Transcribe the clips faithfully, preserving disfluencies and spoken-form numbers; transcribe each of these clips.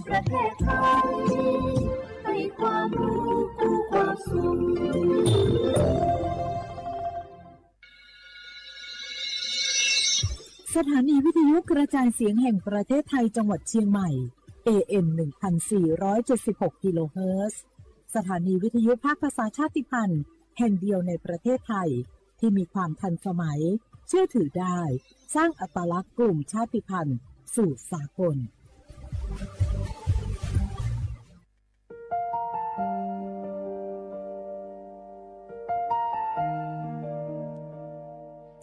ประเทศไทย ให้ความรู้กู้ความสุข สถานีวิทยุกระจายเสียงแห่งประเทศไทยจังหวัดเชียงใหม่ เอ เอ็ม หนึ่งพันสี่ร้อยเจ็ดสิบหก กิโลเฮิรตซ์ สถานีวิทยุภาคภาษาชาติพันธุ์แห่งเดียวในประเทศไทย ที่มีความทันสมัย เชื่อถือได้ สร้างอัตลักษณ์กลุ่มชาติพันธุ์สู่สากล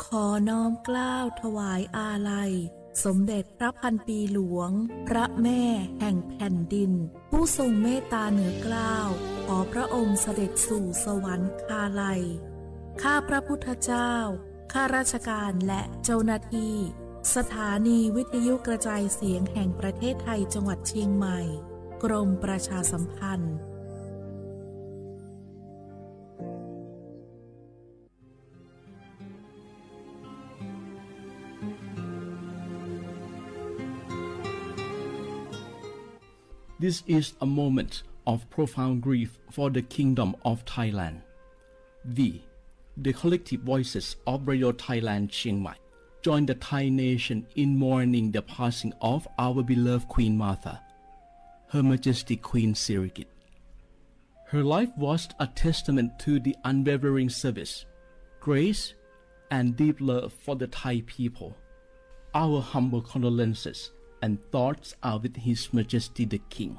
ขอน้อมเกล้าถวายอาลัย สมเด็จพระพันปีหลวง พระแม่แห่งแผ่นดิน ผู้ทรงเมตตาเหนือเกล้า ขอพระองค์เสด็จสู่สวรรคาลัย ข้าพระพุทธเจ้า ข้าราชการและเจ้าหน้าที่ สถานีวิทยุกระจายเสียงแห่งประเทศไทยจังหวัดเชียงใหม่ กรมประชาสัมพันธ์ This is a moment of profound grief for the Kingdom of Thailand. We, the collective voices of Radio Thailand Chiang Mai, join the Thai nation in mourning the passing of our beloved Queen Mother, Her Majesty Queen Sirikit. Her life was a testament to the unwavering service, grace, and deep love for the Thai people. Our humble condolences and thoughts are with His Majesty the King,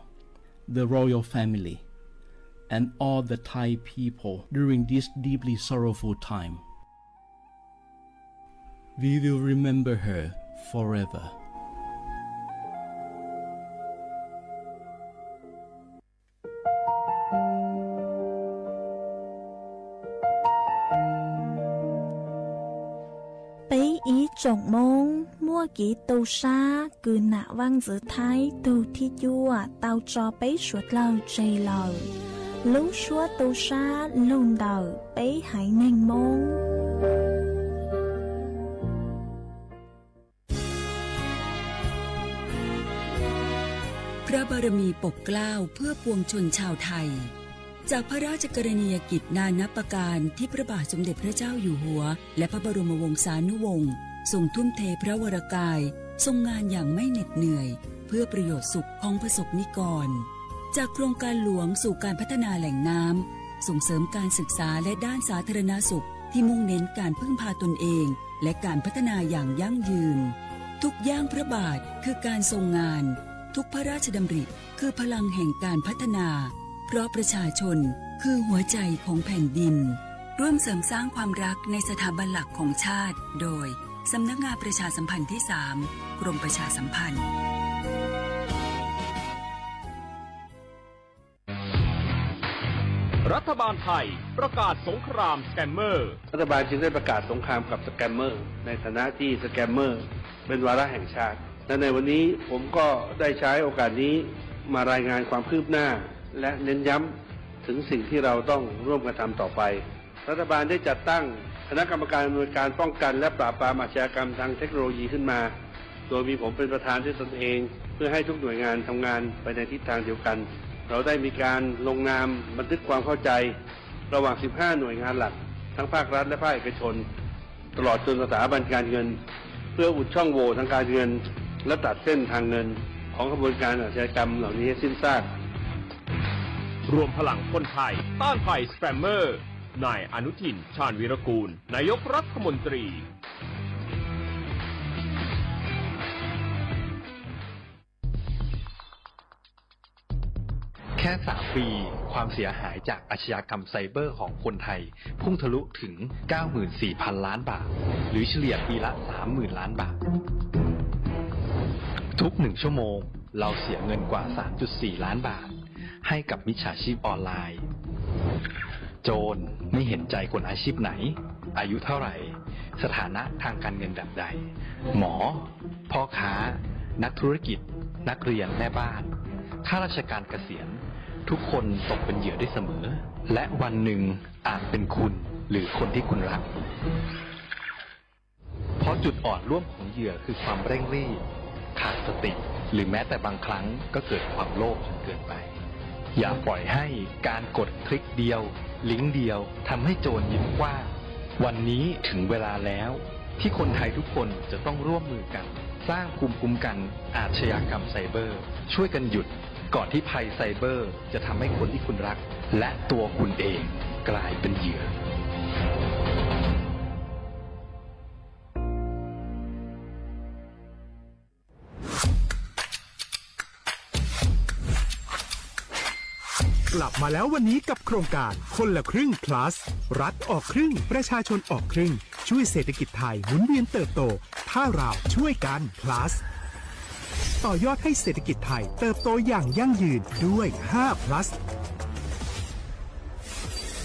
the royal family, and all the Thai people during this deeply sorrowful time. We will remember her forever. ပဵၼ်အီၤ ၸွင်ႇမူင်း မွဲၵ်ႈတူႈသႃႇ ၵိုၼ်းၼႃႈဝၢင်းၸိုဝ်ႈထႆး တူႈထီႉၸူဝ်ႈ တဵမ်ၸွပ်ႈပႆႇသုတ်းလႄႈၸႂ်လႄႈ လူႇသူႇတူႈသႃႇ လူၼ်ႉတႂ်ႈ ပႆႇႁၢႆၼိုင်ႈမူင်း။ พระบารมีปกเกล้าเพื่อปวงชนชาวไทย จากพระราชกรณียกิจนานับประการที่พระบาทสมเด็จพระเจ้าอยู่หัว และพระบรมวงศานุวงศ์ทรงทุ่มเทพระวรกาย ทรงงานอย่างไม่เหน็ดเหนื่อย เพื่อประโยชน์สุขของประสบนิกร จากโครงการหลวงสู่การพัฒนาแหล่งน้ำ ส่งเสริมการศึกษาและด้านสาธารณสุข ที่มุ่งเน้นการพึ่งพาตนเอง และการพัฒนาอย่างยั่งยืน ทุกย่างพระบาทคือการทรงงาน ทุกพระราชดำริคือพลังแห่งการพัฒนา เพราะประชาชนคือหัวใจของแผ่นดิน ร่วมเสริมสร้างความรักในสถาบันหลักของชาติ โดย สำนักงานประชาสัมพันธ์ที่สาม กรมประชาสัมพันธ์ รัฐบาลไทยประกาศสงครามสแกมเมอร์ รัฐบาลจึงได้ประกาศสงครามกับสแกมเมอร์ ในฐานะที่สแกมเมอร์เป็นวาระแห่งชาติ และในวันนี้ผมก็ได้ใช้โอกาสนี้มารายงานความคืบหน้า และเน้นย้ำถึงสิ่งที่เราต้องร่วมกันทำต่อไป รัฐบาลได้จัดตั้งคณะกรรมการอำนวยการป้องกันและปราบปรามอาชญากรรมทางเทคโนโลยีขึ้นมา โดยมีผมเป็นประธานด้วยตนเอง เพื่อให้ทุกหน่วยงานทำงานไปในทิศทางเดียวกัน เราได้มีการลงนามบันทึกความเข้าใจระหว่าง สิบห้า หน่วยงานหลัก ทั้งภาครัฐและภาคเอกชน ตลอดจนสถาบันการเงิน เพื่ออุดช่องโหว่ทางการเงิน และตัดเส้นทางเงินของขบวนการอาชญากรรมเหล่านี้ให้สิ้นซาก รวมพลังคนไทยต้านภัยสแกมเมอร์ นายอนุทิน ชาญวีรกูล นายกรัฐมนตรี แค่สามปี ความเสียหายจากอาชญากรรมไซเบอร์ของคนไทย พุ่งทะลุถึง เก้าหมื่นสี่พันล้านบาท หรือเฉลี่ยปีละ สามหมื่นล้านบาท ทุกหนึ่งชั่วโมง เราเสียเงินกว่า สามจุดสี่ล้านบาท ให้กับมิจฉาชีพออนไลน์ โจรไม่เห็นใจคนอาชีพไหน อายุเท่าไหร่ สถานะทางการเงินแบบใด หมอ พ่อค้า นักธุรกิจ นักเรียน แม่บ้าน ข้าราชการเกษียณ ทุกคนตกเป็นเหยื่อได้เสมอ และวันหนึ่งอาจเป็นคุณหรือคนที่คุณรัก เพราะจุดอ่อนร่วมของเหยื่อคือความเร่งรีบ ขาดสติ หรือแม้แต่บางครั้งก็เกิดความโลภจนเกินไป อย่าปล่อยให้การกดคลิกเดียว ลิงก์เดียวทำให้โจรยิ้มกว้าง วันนี้ถึงเวลาแล้ว ที่คนไทยทุกคนจะต้องร่วมมือกัน สร้างภูมิคุ้มกันอาชญากรรมไซเบอร์ ช่วยกันหยุด ก่อนที่ภัยไซเบอร์จะทำให้คนที่คุณรัก และตัวคุณเองกลายเป็นเหยื่อ กลับมาแล้ววันนี้กับโครงการคนละครึ่ง plus รัฐออกครึ่ง ประชาชนออกครึ่ง ช่วยเศรษฐกิจไทยหมุนเวียนเติบโต ถ้าเราช่วยกัน plus ต่อยอดให้เศรษฐกิจไทยเติบโตอย่างยั่งยืนด้วย ห้า plus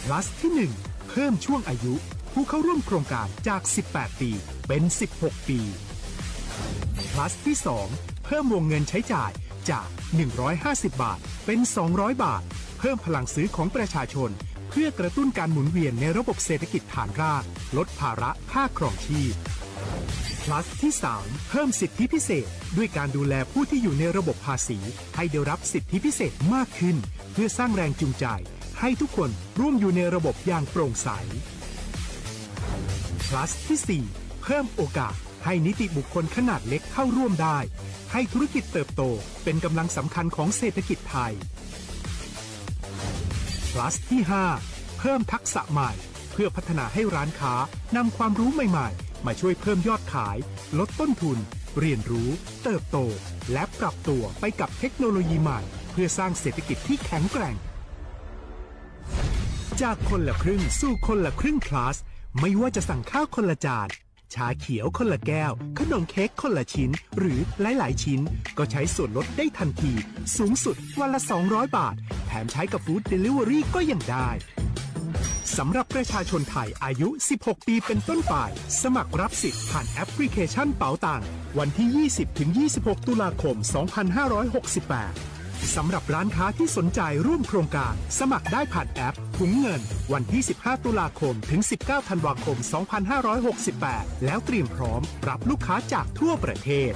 plus ที่หนึ่ง เพิ่มช่วงอายุผู้เข้าร่วมโครงการจาก สิบแปด ปี เป็น สิบหก ปี plus ที่สอง เพิ่มวงเงินใช้จ่ายจาก หนึ่งร้อยห้าสิบ บาท เป็น สองร้อย บาท เพิ่มพลังซื้อของประชาชน เพื่อกระตุ้นการหมุนเวียนในระบบเศรษฐกิจฐานราก ลดภาระค่าครองชีพ plus ที่สาม เพิ่มสิทธิพิเศษ ด้วยการดูแลผู้ที่อยู่ในระบบภาษี ให้ได้รับสิทธิพิเศษมากขึ้น เพื่อสร้างแรงจูงใจ ให้ทุกคนร่วมอยู่ในระบบอย่างโปร่งใส plus ที่สี่ เพิ่มโอกาสให้นิติบุคคลขนาดเล็กเข้าร่วมได้ ให้ธุรกิจเติบโตเป็นกำลังสำคัญของเศรษฐกิจไทย plus ที่ห้า เพิ่มทักษะใหม่ เพื่อพัฒนาให้ร้านค้านำความรู้ใหม่ๆ มาช่วยเพิ่มยอดขาย ลดต้นทุน เรียนรู้ เติบโต และปรับตัวไปกับเทคโนโลยีใหม่ เพื่อสร้างเศรษฐกิจที่แข็งแกร่ง จากคนละครึ่งสู่คนละครึ่ง plus ไม่ว่าจะสั่งข้าวคนละจาน ชาเขียวคนละแก้ว ขนมเค้กคนละชิ้น หรือหลายๆ ชิ้น ก็ใช้ส่วนลดได้ทันที สูงสุดวันละ สองร้อย บาท แถมใช้กับ Food Delivery ก็ยังได้ สำหรับประชาชนไทยอายุ สิบหก ปีเป็นต้นไป สมัครรับสิทธิ์ผ่านแอปพลิเคชันเป๋าตัง วันที่ ยี่สิบ ถึง ยี่สิบหก ตุลาคม สองพันห้าร้อยหกสิบแปด สำหรับร้านค้าที่สนใจร่วมโครงการ สมัครได้ผ่านแอปถุงเงิน วันที่ สิบห้า ตุลาคม ถึง สิบเก้า ธันวาคม สองพันห้าร้อยหกสิบแปด แล้วเตรียมพร้อมรับลูกค้าจากทั่วประเทศ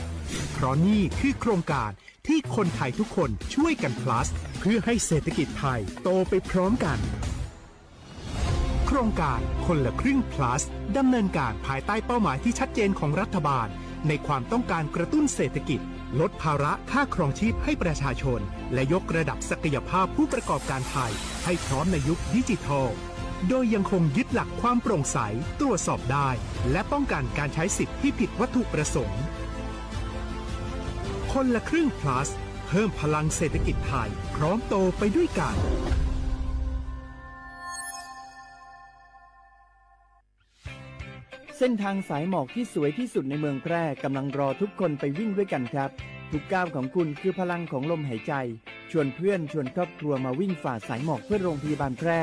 เพราะนี่คือโครงการที่คนไทยทุกคนช่วยกัน plus เพื่อให้เศรษฐกิจไทยโตไปพร้อมกัน โครงการคนละครึ่ง plus ดำเนินการภายใต้เป้าหมายที่ชัดเจนของรัฐบาล ในความต้องการกระตุ้นเศรษฐกิจ ลดภาระค่าครองชีพให้ประชาชน และยกระดับศักยภาพผู้ประกอบการไทยให้พร้อมในยุคดิจิทัล โดยยังคงยึดหลักความโปร่งใส ตรวจสอบได้ และป้องกันการใช้สิทธิ์ที่ผิดวัตถุประสงค์ คนละครึ่ง plus เพิ่มพลังเศรษฐกิจไทย พร้อมโตไปด้วยกัน เส้นทางสายหมอกที่สวยที่สุดในเมืองแพร่กำลังรอทุกคนไปวิ่งด้วยกันครับ ทุกก้าวของคุณคือพลังของลมหายใจ ชวนเพื่อนชวนครอบครัวมาวิ่งฝ่าสายหมอกเพื่อโรงพยาบาลแพร่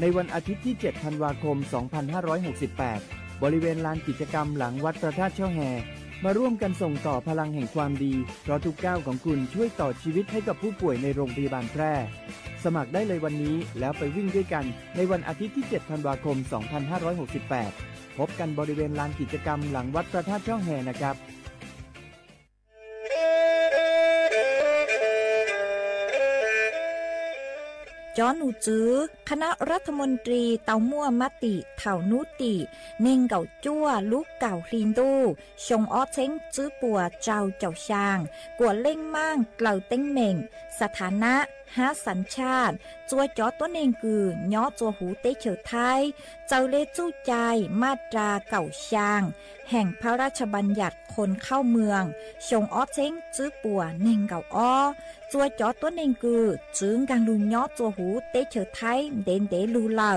ในวันอาทิตย์ที่ เจ็ด ธันวาคม สองพันห้าร้อยหกสิบแปด บริเวณลานกิจกรรมหลังวัดพระธาตุเจ้าแฮ มาร่วมกันส่งต่อพลังแห่งความดี เพราะทุกก้าวของคุณช่วยต่อชีวิตให้กับผู้ป่วยในโรงพยาบาลแพร่ สมัครได้เลยวันนี้แล้วไปวิ่งด้วยกัน ในวันอาทิตย์ที่ เจ็ด ธันวาคม สองพันห้าร้อยหกสิบแปด พบกันบริเวณลานกิจกรรมหลังวัดพระธาตุเจ้าแฮนะครับ จอหนูจือ คณะรัฐมนตรีเตามวมติเถ่านุติ เน่งเก่าจั้วลุกเก่าฮลีนตู้ ชงอ้อเซ้งจื้อปัวเจ้าเจ้าชาง กั๋วเร่งม่างเกลาเต็งเหม่ง สถานะ ฮะสัญชาติ จัวจ๋อตั๋วเน่งกื่อ ย้อจัวหูเต๊เฉอไทย เจอเลจู้จาย มาตราเก่าชาง แห่งพระราชบัญญัติคนเข้าเมือง ชงอ้อเซ้งจื้อปัวเน่งเก่าอ้อ จัวจ๋อตั๋วเน่งกื่อ จื้อกังลุงย้อจัวหูเต๊เฉอไทย เดนเดลูเลา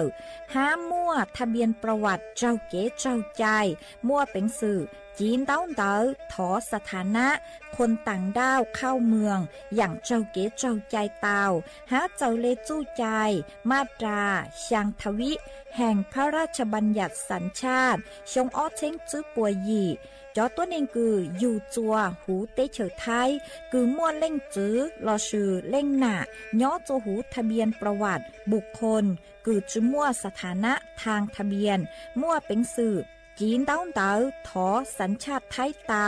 ฮะมั่วทะเบียนประวัติเจ้าเก๋เจ้าจาย มั่วเป๋งสื่อ จีนเต๊าเต๋า ถอสถานะ คนต่างด้าวเข้าเมือง อย่างเจ้าเก๋เจ้าจายเตา ฮะเจอเลจู้จาย มาตรา ชางทวิ แห่งพระราชบัญญัติสัญชาติ ชงอ้อเซ้งจื้อปัวหยี่ จ๋อตั๋วเน่งกื่อ อยู่จัวหูเต๊เฉอไทย กือมั่วเล่งจื้อ ลอชื่อเล่งหน้า ย้อจัวหูทะเบียนประวัติบุคคล กือจื้อมั่วสถานะทางทะเบียน มั่วเป๋งสื่อ จีนเต๊าเต๋า ถอสัญชาติไทยเตา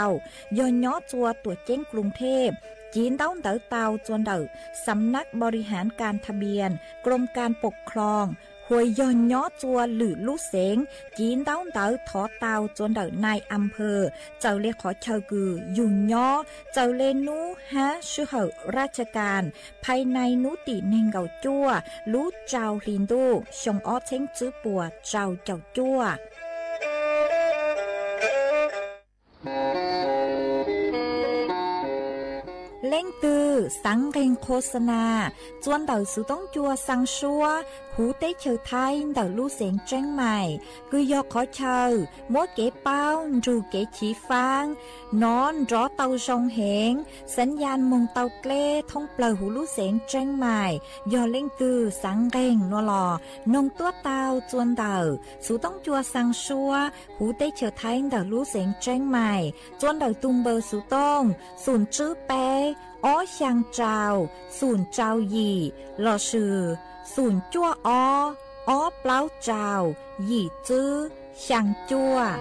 ย่อย้อจัวตั๋วเจ๊งกรุงเทพฯ Kiv ntau ntawv tau txua ntawm สำนักบริหารการทะเบียน กรมการปกครอง hua yog nyob txua lwm lub xeev, kiv ntau ntawv thov tau txua ntawm นายอำเภอ txawm le qhov chaw kws yug nyob, txawm le nub hab sij hawm ราชการ ภายใน nub tim neeg nkaum cuaj lub rau hli ntuj xyoo ob txheeb tswb puas rau caum cuaj. Leej twg xaav nqeeg โฆษณา txua ntawm xuv toob cua xaa suab huv teb chaws Thaib ntawm lub xeev Tseeb Mais, kws yog qhov chaw muab kev paub nrug kev chiv faab, nov nrov tau zoo heev, สัญญาณ moog tau dleb thoob plawg huv lub xeev Tseeb Mais, yog leej twg xaav nqeeg nuav los noog tuab tau txua ntawm xuv toob cua xaa suab huv teb chaws Thaib ntawm lub xeev Tseeb Mais, txua ntawm tug npawb xuv tooj xoom tswb peb ob xyaa rau xoom rau yim lossis xoom cuaj ob ob plaub rau yim tswb xyaa cuaj.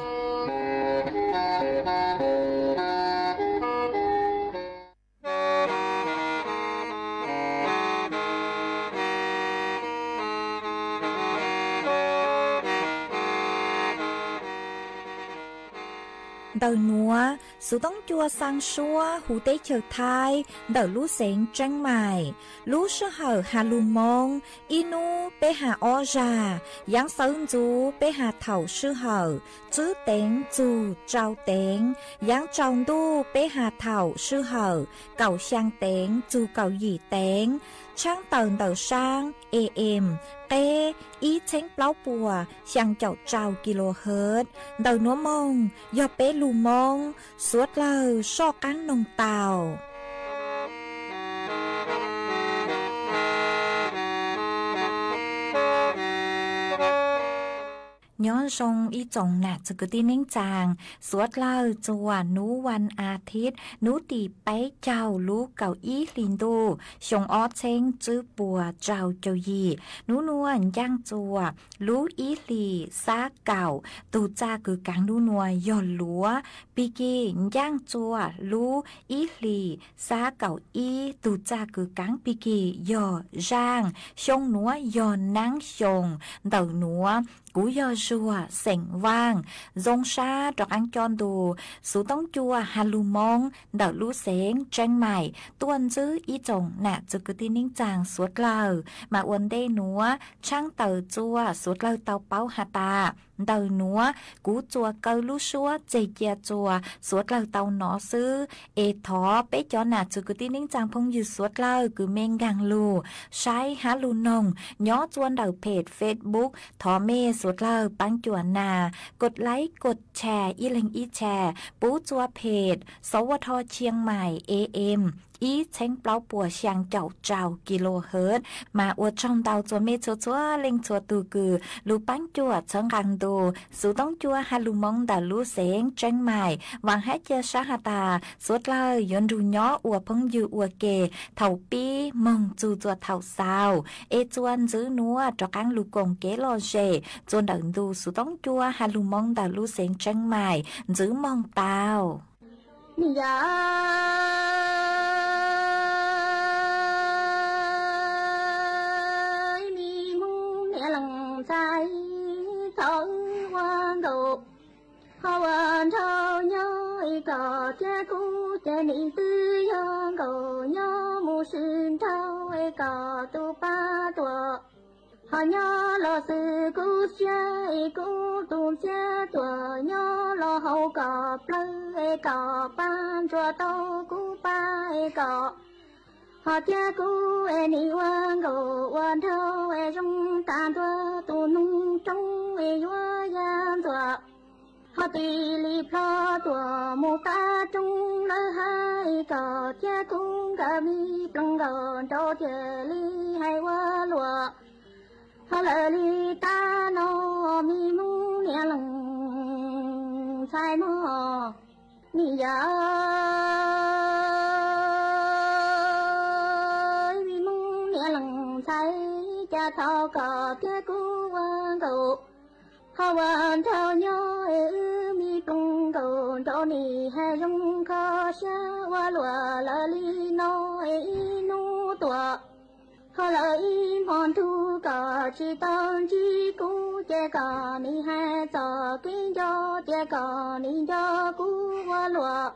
Ntawm nuav, xuv toob cua xaa suab huv teb chaws Thaib ntawm lub xeev Tseeb Mais, lub sij hawm has lug Moob, ib nub peb has ob zag, yaav sawv ntxuv peb has thaum sij hawm tswb teev txug rau teev, yaav tsaus ntuj peb has thaum sij hawm kaum xyaa teev txug kaum yim teev, tshaab tawm ntawm saab A M qeb ib txheeb plaub puas xyaa caum rau kilohertz. Ntawm nuav moog yog peb lug Moob, suav dlawg soj qaab noog tau. Nyob zoo ib tsoom nam txwv kwv tij neeb tsaa, suav dlawg txua nub วันอาทิตย์ nub tim peb caug lub kaum ib hli ntuj xyoo ob txheeb tswb puas rau caum yim. Nub nuav ncaaj txua lub ib hlis xab kaum, tug txaj kws kaav nub nuav yog luav. Pig kig ncaaj txua lub ib hlis xab kaum ib, tug txaj kws kaav pig kig yog zaaj. Xyoo nuav yog naab xyoo. Ntawm nuav kuv yog Zuag xeem Vaaj, zoo sab rov qaab coj ntu xuv toob cua has lug Moob ntawm lub xeev Tseeb Mais tuaj ntsib ib tsoom nam txwv kwv tij neeb tsaa suav dlawg. Mas ua ntej nuav tshaab tawm txua suav dlawg tau paub has tas, ntawm nuav kuv txuas kaw lub suab tseg cia txua suav dlawg tau nov xwb. Es thov peb cov nam txwv kwv tij neeb tsaa phooj ywg suav dlawg kws mej nkaag lug saib hab lug noog nyob txua ntawm page Facebook, thov mej suav dlawg paab cuam nas กดไลค์ กดแชร์ ib leeg ib แชร์ pub txua page สวท เชียงใหม่ A M ib txheeb plaub puas xyaa caum rau กิโลเฮิรตซ์. Mas ua tsaug ntau txua mej txhua txhua leej txhua tug kws lug paab cuam txhawb nqaa ntu xuv toob cua has lug Moob ntawm lub xeev Tseeb Mais. Vaam hab cia sab has tas suav dlawg yuav nrug nyob ua phooj ywg ua ke thaum pib moog txug txua thaum xaus. Es txua ntxiv nuav rov qaab lug koom kev lom zem txua ntawm ntu xuv toob cua has lug Moob ntawm lub xeev Tseeb Mais ntxiv moog tau. Ho nyob los xwb kuv xia es kuv tus ntxhiab tuaj, nyob los hauv kom plawg es kom pab ntsuag tau kuv pab es kom. Ho thiab kuv es nim ua nkaus ua nraug es zoo tas ntua tus noog roob es yuav ya ntxuav. Ho tis li plho tuaj mus pab roob lawv hab es kom thiab kuv nkawd mi ploog nkaus nraud tiag li hais ua luaj. Ho lawv li tab no mi Moob niam leej ntxhais mog, nim yog mi Moob niam leej ntxhais, cas thov kom thiab kuv ua nkaus, ho ua nraug nyob es wb mi ploog nrov ni hais zoo kho siab ua luaj lawv li no es ib hnub tuaj. Ho lawv ib hmo ntu kom tsis tau ntsib kuv ces kom ni hais txog kev nco ces kom ni nco kuv ua luaj.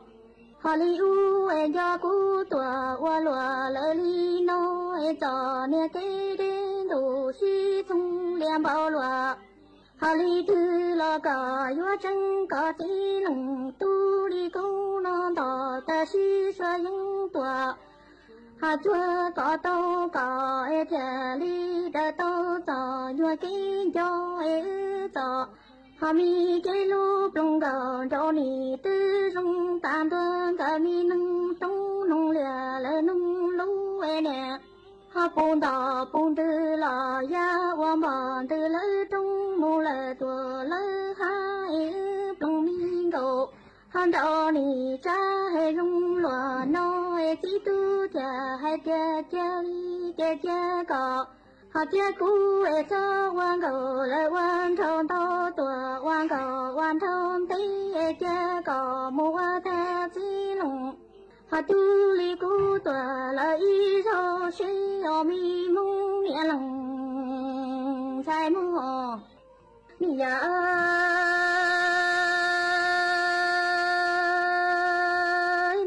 Ho li ub es nco kuv tuaj ua luaj lawv li no es txom nyem kev deb ntuj sib txoog lias npaum luaj. Ho li twg los kom yuav tseeb kom txiv neej tub li kuv no ntog tam sim suav yeeb tuaj. Ho cuag kom tau kom es thiaj li daws tau txom nyuag kev nco es wb txom. Ho mi kev hlub ploog nkaus nraug ni twb zoo tas ntua nkawd mi neeg roob noog liaj lawv noog lub es niam. Ho puv ntog puv ntws los yaj ua npog ntws lawv roob mus lawm tuaj lawv hab es wb ploog mi nkaus. Ho nraug ni tsab hais zoo luaj no es txiv tub thiaj hais tias cia li ces cia kom. Ho thiab kuv es txhob ua nkaus lawv ua nraug ntau tuaj ua nkaus ua nraug ntev es cia kom mus ua tag txiv neej. Ho tub li kuv tuaj lawm ib zaug seb os mi Hmoob niam leej ntxhais Hmoob os. Ni yawm aav,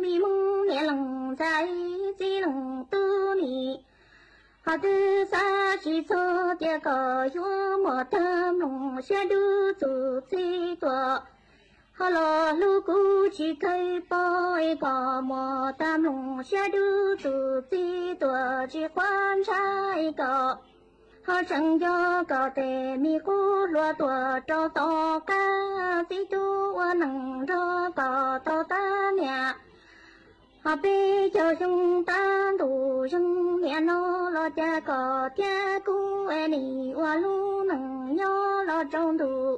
mi Hmoob niam leej ntxhais txiv neej tub ni. Ho twb xav tsis txog tias kom yuav muaj tag nplooj siab dub txuj txi tuaj. Ho los hlub kuv tsis kheev pom es kom muaj tag nplooj siab dub txuj txi tuaj tsis quav ntshav es kom. Ho tseem nco kom tej mi qub hluas tuaj rau tom qab txiv tub ua neej nrog kom tau tab niam. Ho peb caug xyoo tab ntuj zeeg niam no los cas kom thiab kuv es nim ua lub neej nyob los rau ntuj.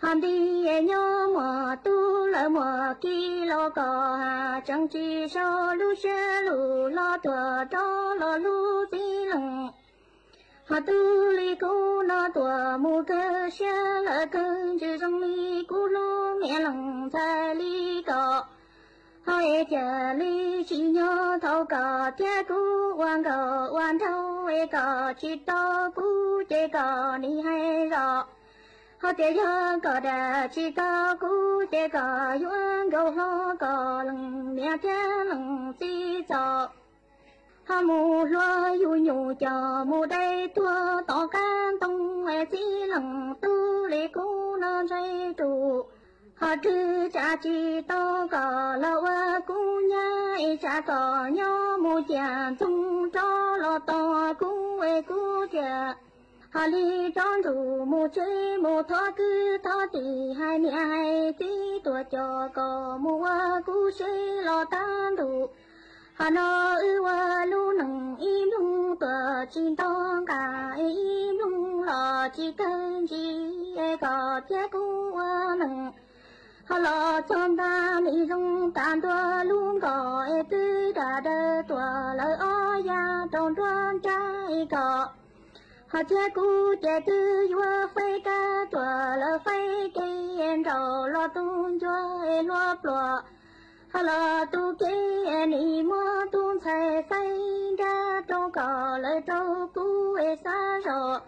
Ho nti es nyob muaj tub lawm muaj ki los kom tseem tsis sau lub siab lug los tuaj rov los hlub txiv neej. Ho tub li kuv no tuaj mus kawg siab lawm kawg ntsis zoo li kuv hlub niam leej ntxhais li kom. Ho es cia li tsim nyog thaum kom thiab kuv ua nkaus ua nraug es kom tsis tau kuv ces kom nim hais zoj. Ho tias yog kom dag tsis tau kuv ces kom yuav nkaus hlo kom leej niam thiab leej txiv txom. Ho mus hluas yug nyuj coj mus dai tuag tom qab ntoo es txiv leej tub li kuv no ntse rus. Ho rwg tsam tsis tau kom los ua kuv nyab es tsam kom nyob mus ciaj ntxoog rov los tos kuv es kuv thiaj. Ho li rov ntuj mus tsev mus thov kwv thov tij hais niam hais txiv tuaj coj kom mus ua kuv seb los tag ntuj. Ho no wb ua lub neej ib nploog tuaj tsis nto nqa es ib nploog los tsis kawg ntsis es kom thiab kuv ua neej. Ho los txog nta mi zoo tas ntua lub nkoj es twb dam daws tuaj lawv ob yag rau nruab nrab es kom. Ho thiab kuv ces twb yuav faib kab tuaj lawv faib kev nraum los tu ncua es hluas pluag. Ho los tu kev es nim muab tub ntxhais faib nrab rau kom lawv rau kuv es xav zog.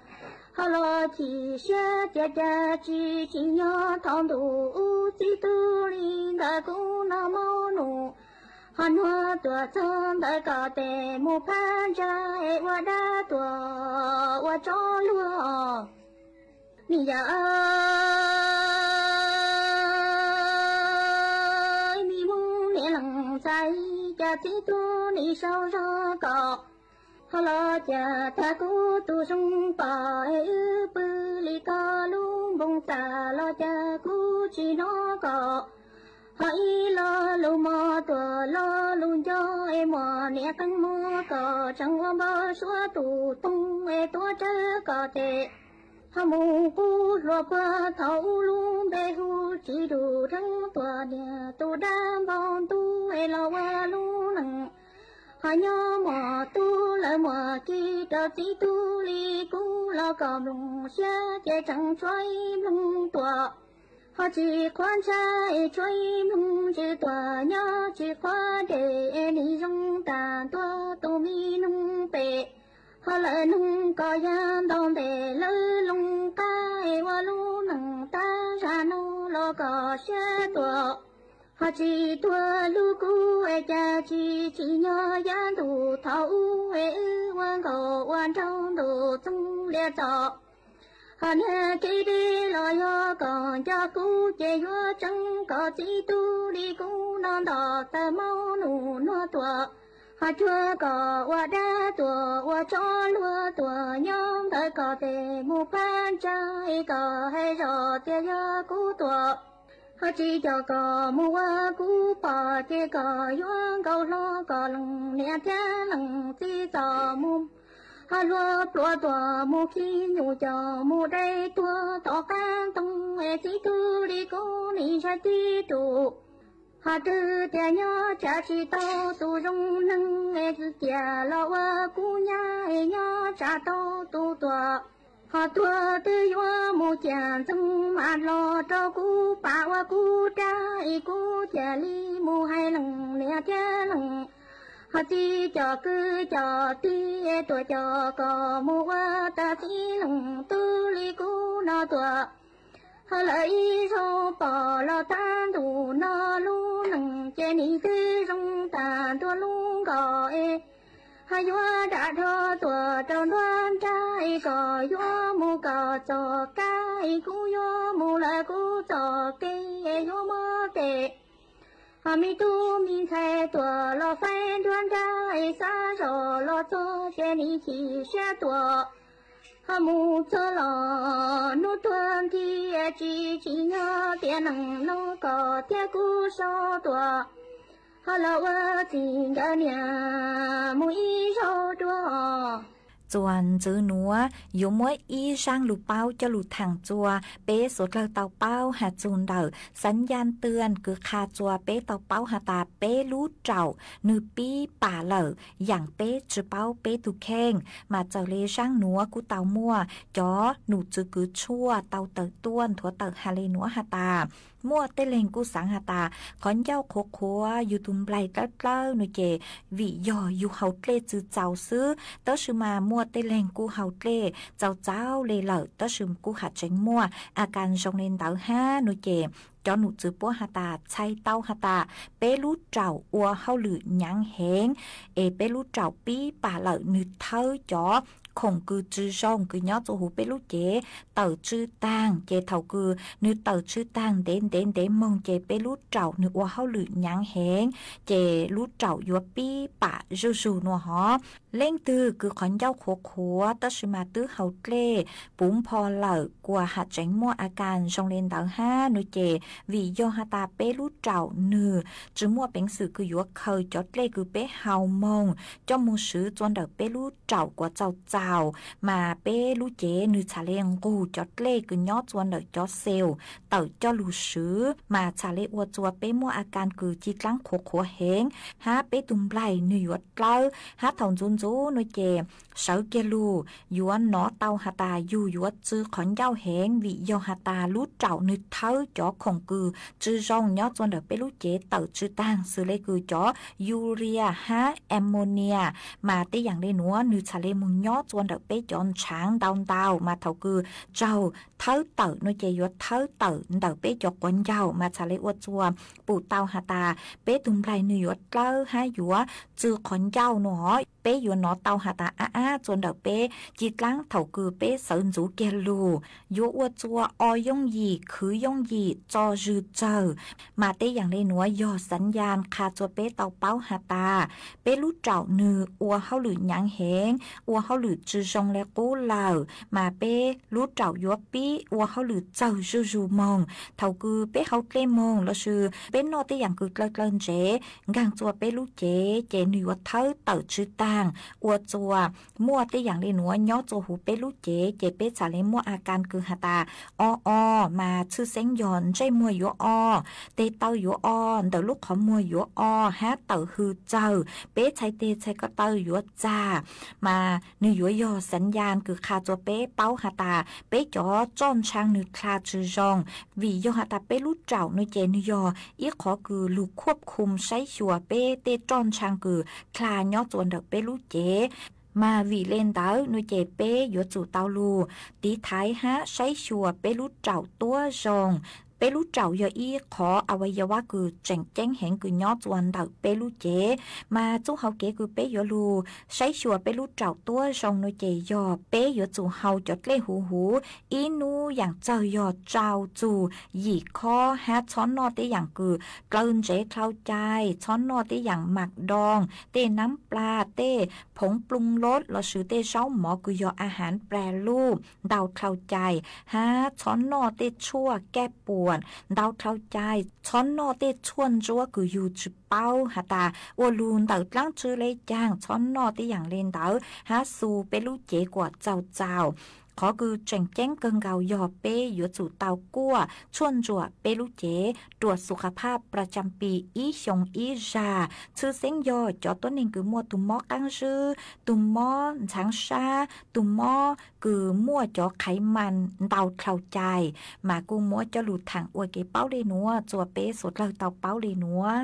Ho los chim siab tias cas tsis tsim nyog thaum ntuj ub txiv tub li ntawd kuv no maub nus. Ho nuag tuaj txog ntawd kom tes mus phab ntsa es ua dab tuaj ua tsov luag. Ni yawm aav, mi Hmoob niam leej ntxhais, cas txiv tub nim sau zog kom. Ho los cas tag kuv tus zoo pom es wb pw li koj lub npoo txaj los cas kuv tsis hnov kom. Ho ib lo lus mos tuaj lo lus nco es muaj niam qee mos kom tseem ua npau suav tus toog es tuav rawv kom tes. Ho mus qub hluas puag thaum ub lub npe hu tsis dug dheev tuaj niam tus dab npau ntub es los ua lub neej. Ho nyob muaj tub lawm muaj ki rau txiv tub li kuv los kom nplooj siab ces tseem tshuav ib nplooj tuaj. Ho tsis qhuav ntsha es tshuav ib mloog tsis tuam nyob tsis qhuav dej es nim zoo tas ntua tus mi mloog pem. Ho lawv noog kom yog ntau ntes lawv loo qab es ua lub neej tab zag no los kom siab tuam. Ho tsis tuag lub kub es cas tsis tsim nyog yav ntuj thaum ub es wb ua nkaus ua nraug ntuj txoov lias txom. Ho niag kev deb los yog kom nco kub ces yuav tseev kom txi tub li kub no nto taws maub num nuag tuam. Ho cuag kom ua dab tuam ua tsov luag tuam nyob ntawm kom tes mus phab ntsa es kom hais zoj tias yog kub tuam. Ho tsis coj kom mus ua kub pom ces kom yuav nkaus hlo kom lees niam thiab lees txiv txom mus. Ho luag pluav tuam mus khi nyuj coj mus dai tuag tom qab ntoo es txi tub li kub nim ntshai tib tug. Ho twb tias nyob tsa tsis tau tus zoo neeg es cia los ua kub nyab es nyob tsa tau tus tuam. Ho tuag twb yuav mus ciaj ntxoog mas los rau kub pam ua kub dab es kub cia li mus hais lees niam thiab lees. Ho txiv coj kwv coj tij es tuam coj kom mus ua tag txiv lees tub li kub no tuam. Ho lawv ib zaug pom los tag ntuj no lub neej ces nim twb zoo tas ntua lub nkoj es. Ho yuav dam dho tuam rau nruab nrab es kom yuav mus kom txoj kab es kub yuav mus lawm kub txoj kev es yuav muab tes. Ho me tub me ntxhais tuam los faib nruab nrab es xav zoj los txog ces nim chim siab tuam. Ho mus txog los hnub tuag nthi tsis tsim nyog tias neej no kom thiab kub so tuam. Ho los ua txij nkawm niam mus ib zaug dua. Txuas ntxwv nuav yuav muab ib zaab lug paub coj lug thaam txua peb suav dlawg tau paub has txug ntawm xav yaj twj kws qha txua peb tau paub has tas peb lub raum nwg pib pam lawm, yaam peb tsi paub peb tug kheej. Mas txawm le zaab nuav kuj tau muaj cov num txwv kws tshuaj tau tawm tuaj nthuav tawm has le nuav has tas, muaj tej leeg kuj xaav has tas qhov ncauj qhuav qhuav yug tug nplaig dlawb dlawb nuav ces vim yog yug haus dlej tsi txaus xwb, tab sis mas muaj tej leeg kuj haus dlej txaus txaus le lawm tab sis kuj has tseev muaj a kas zoo le ntawd hab nuav ces cov num txwv puab has tas txhais tau has tas peb lub raum ua hauj lwm nyaav heev, es peb lub raum pib pam lawm nwg thawb cov khoom kws tsi zoo kws nyob txua huv peb lub cev tawm tsw taag, ces thaum kws nwg tawm tsw taag ntev ntev ntev moog ces peb lub raum nwg ua hauj lwm nyaav heev, ces lub raum yuav pib pam zuj zug nuav hov. Leej twg kws qhov ncauj qhuav qhuav tab sis mas twb haus dlej puv npho lawm kuas has tseev muaj a kas zoo le ntawd hab nuav ces vim yog has tas peb lub raum nwg tsi muaj peev xwm kws yuav khaws cov dlej kws peb haus moog coj moog swv txua ntawm peb lub raum kuas txaus txaus, mas peb lub cev nwg txhad le nqug cov dlej kws nyob txua ntawm cov xeus tawm coj lug swv mas txhad le ua txua peb muaj a kas kws ci dlaab qhuav qhuav heev, hab peb tug nplaig nwg yuav dlawb, hab thaum ntxuv ntxuv nuav ces sawv kiag lug yuav nov tau has tas yug yuav tsw qhov ncauj heev vim yog has tas lub raum nwg thawb cov khoom kws tsi zoo nyob txua ntawm peb lub cev tawm tsw taag xws le kws cov urea hab ammonia, mas tej yaam le nuav nwg txhad le moog nyob txua ntawm peb cov ntshaav ntau ntau mas thaum kws tsaug thawb tawm nuav ces yuav thawb tawm ntawm peb cov quav ncauj mas txhad le ua txua pum tau has tas peb tug nplaig nwg yuav dlawb hab yuav tsw qhov ncauj nuav hov. Peb yuav nov tau has tas ab ab txua ntawm peb ci dlaab thaum kws peb sawv ntxuv kiag lug yuav ua txua o yooj yim khwv yooj yim txo zwg tsawg, mas tej yaam le nuav yog xav yaj qha txua peb tau paub has tas peb lub raum nwg ua hauj lwm nyaav heev, ua hauj lwm tsi zoo le qub lawm mas peb lub raum yuav pib ua hauj lwm txawg zuj zug moog. Thaum kws peb haus dlej moog lossis peb noj tej yaam kws dlawg dlawg ntsev nkaag txua peb lub cev ces nwg yuav thawb tawm tsw taag ua txua muaj tej yam le nuav nyob txua huv peb lub cev, ces peb txhad le muaj a kan kws has tas o o, mas tshwj xeeb yog ntsej muag yuav o, tes taw yuav o, ntawm lub qhov muag yuav o, hab tawm hws txawg, peb txhais tes txhais ko taw yuav txag, mas nwg yuav yog sañ yas kws qha txua peb paub has tas peb cov roj ntshang nwg dlha tsi zoo, vim yog has tas peb lub raum no ces nwg yog ib qhov kws lug khuab khum saib xyuas peb tej roj ntshang kws dlha nyob txua ntawm peb lub cev. Mas vim le ntawd no ces peb yuav tsum tau lug tiv thaiv hab saib xyuas peb lub raum tuab zoo. Peb lub raum yog ib qhov a wa ya wa kws tseem ceeb heev kws nyob txua ntawm peb lub cev. Mas txuj hau kev kws peb yuav lug saib xyuas peb lub raum tuab zoo no ces yog peb yuav tsum hau cov dlej huv huv, ib nub yaam txawg yog tsau txug yim khob, hab txhob noj tej yaam kws dlaw ntsev dlhau cai, txhob noj tej yaam mam doo, tej nab pla, tej phoov ploo lod lossis tej zaub mov kws yog a hav pra luj ntau dlhau cai, hab txhob noj tej tshuaj kaj puam ntau dlhau cai, txhob noj tej tshuaj ntsuab kws yug tsi paub has tas ua lug ntawm dlaab tsi le caag, txhob noj tej yaam le ntawd hab xu peb lub cev kuas txaus txaus. Qhov kws tseem ceeb kawg nkaus yog peb yuav tsum tau kuaj tshuaj ntsuam peb lub cev ruam su kha phaj pra cam pis ib xyoo ib zag. Tshwj xeeb yog cov tuab neeg kws muaj tug mob qaab zib, tug mob ntxhaav sab, tug mob kws muaj cov qhaiv mas ntau dlhau cai, mas kuj muab coj lug thaam ua kev paub le nuav txua peb suav dlawg tau paub le nuav.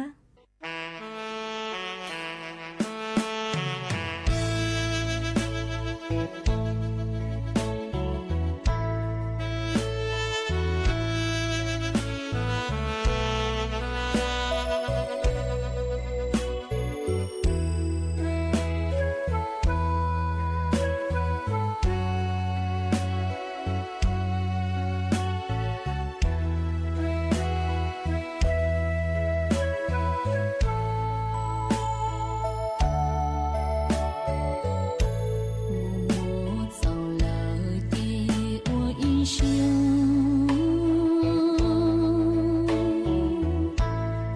Txaus lawm ces ua ib siab,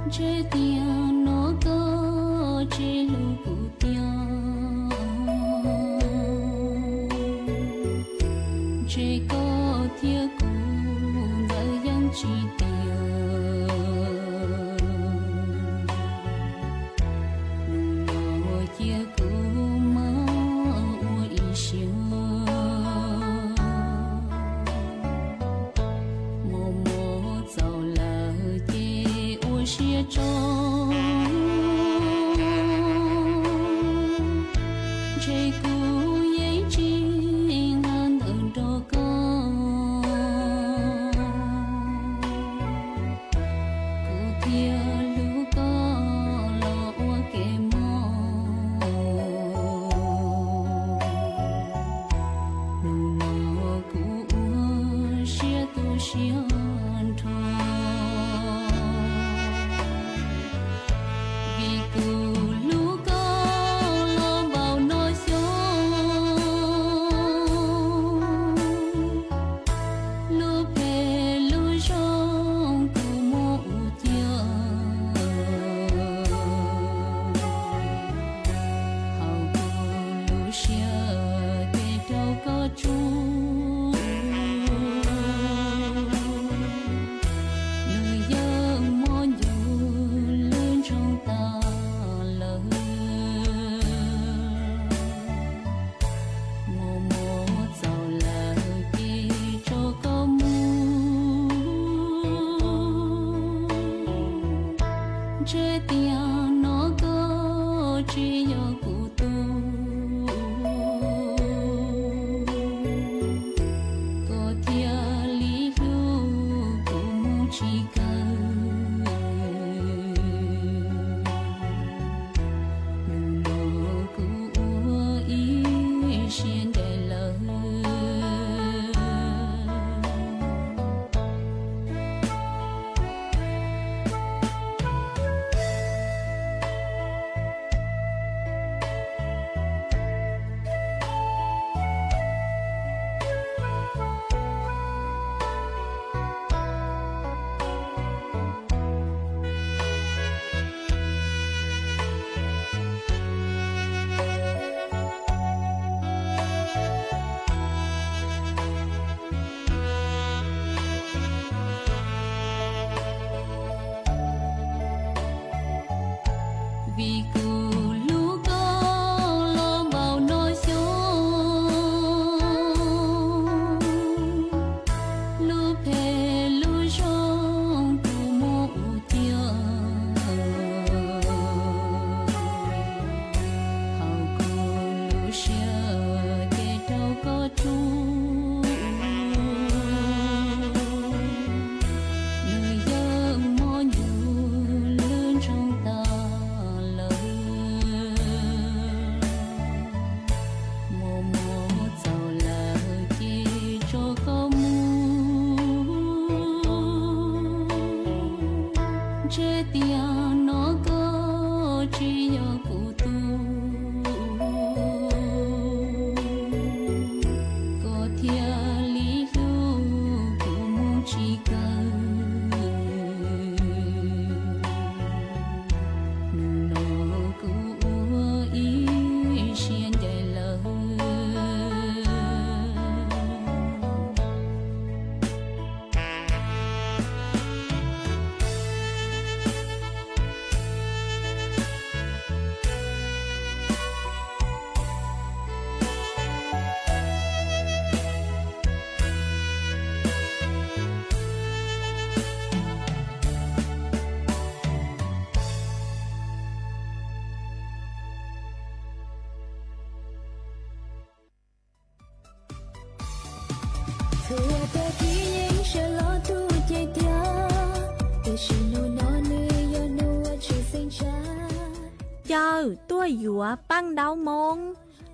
ntshe tias no koj tsi hlub kuv tiag, ntshe koj thiab kuv ntawd yeej tsi tiag. Hnub no cia kuv mob ua ib siab, mob mob txaus lawm ces ua siab tso, ntshe kuv yeej tsi nqa ntawm nrog koj. Kuv thiaj hlub koj los ua ke mob. Hnub no kuv ua siab tu siab nrho, vim kuv hlub koj los npaum no xyoo. Caw tuaj yuav paj ndau moo.